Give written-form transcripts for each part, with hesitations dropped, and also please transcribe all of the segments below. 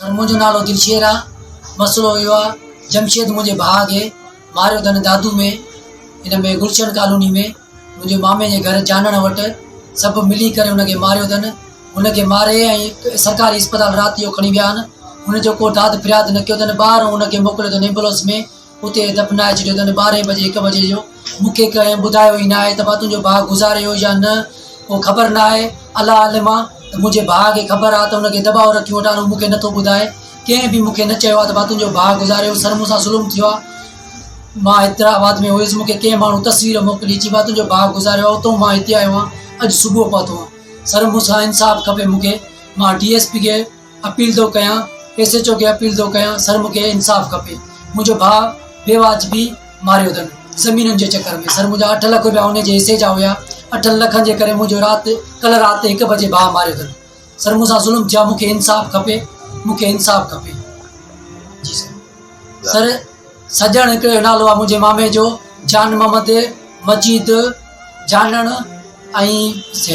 سر منهنجو نالو دلشير آ مسئلو اهو آ جمشيد منهنجي ڀاء کي ماريو اٿن دادو ۾ ان ۾ گلشن ڪالوني ۾ منهنجي مامي جي گهر جانڻ وٽ سڀ ملي ڪري ان کي ماريو اٿن ان کي ماري ۽ سرڪاري اسپتال رات جو کڻي ويا آهن ان جو ڪو داد فرياد نه ڪيو اٿن ٻاهر ان کي موڪليو اٿن ايمبولنس ۾ اتي دفنائي ڇڏيو اٿن ٻارهين بجي هڪ بجي جو مون کي ڪنهن ٻڌايو ئي ناهي ته ڀا تنهنجو ڀاء گذاري ويو يا نه اهو خبر ناهي الله عالم آ ته منهنجي ڀاء کي خبر آ ته ان کي دٻاء رکيو وٽان هو مون کي نٿو ٻڌائي ڪنهن به مون کي نه چيو آ ته ڀا تنهنجو ڀاء گذاري ويو سر مون سان ظلم ٿيو آ مان حيدرآباد ۾ هيس مون کي ڪنهن ماڻهو تصوير موڪلي چي ڀا تنهنجو ڀاء گذاريو آ اتو مان هتي آيو آهيان اڄ صبح پهتو آهيان سر مون سان انصاف کپي مون کي مان ڊي ايس پي کي اپيل ٿو ڪيان ايس ايڇ او کي اپيل ٿو ڪيان سر مونکي انصاف کپي منهنجو ڀاء بي واجبي ماريو اٿن زمينن جي چڪر ۾ سر منهنجا اٺ لک روپيا ان جي حصي جا هيا اٺن لکن جي ڪري منهنجو رات ڪل رات هڪ بجي ڀاء ماريو اٿن سر مون سان ظلم ٿيا مونکي انصاف کپي مونکي انصاف کپي جي سر سر سڄڻ هڪڙو نالو آهي منهنجي مامي جو جان محمد مجيد جانڻ ۽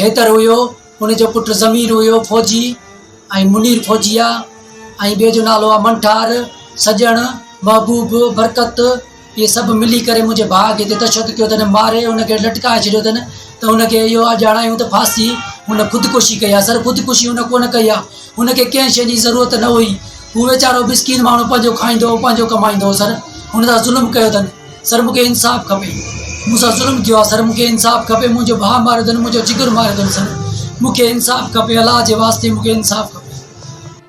حيدر هيو ان جو پٽ ضمير هيو فوجي ۽ منير فوجي آ ۽ ٻئي جو نالو آ منٺار، سڄڻ، محبوب، برڪت اهي سڀ ملي ڪري منهنجي ڀاء کي هتي تشدد ڪيو اٿن ماري ان کي لٽڪائي ڇڏيو اٿن ته ان کي اهو ڄاڻايون ته ڦاسي هن خودڪشي ڪئي آ سر خودڪشي هن ڪونه ڪئي آ هن کي ڪنهن شيء جي ضرورت نه هئي هو ويچارو مسڪين ماڻهو پنهنجو کائيندو هو پنهنجو ڪمائيندو هو سر هن سان ظلم ڪيو اٿن سر مون کي انصاف کپي مون سان ظلم ٿيو آهي سر مون کي انصاف کپي منهنجو ڀاء ماريو اٿن منهنجو جگر ماريو اٿن سر مون کي انصاف کپي الله جي واسطي مون کي انصاف کپي.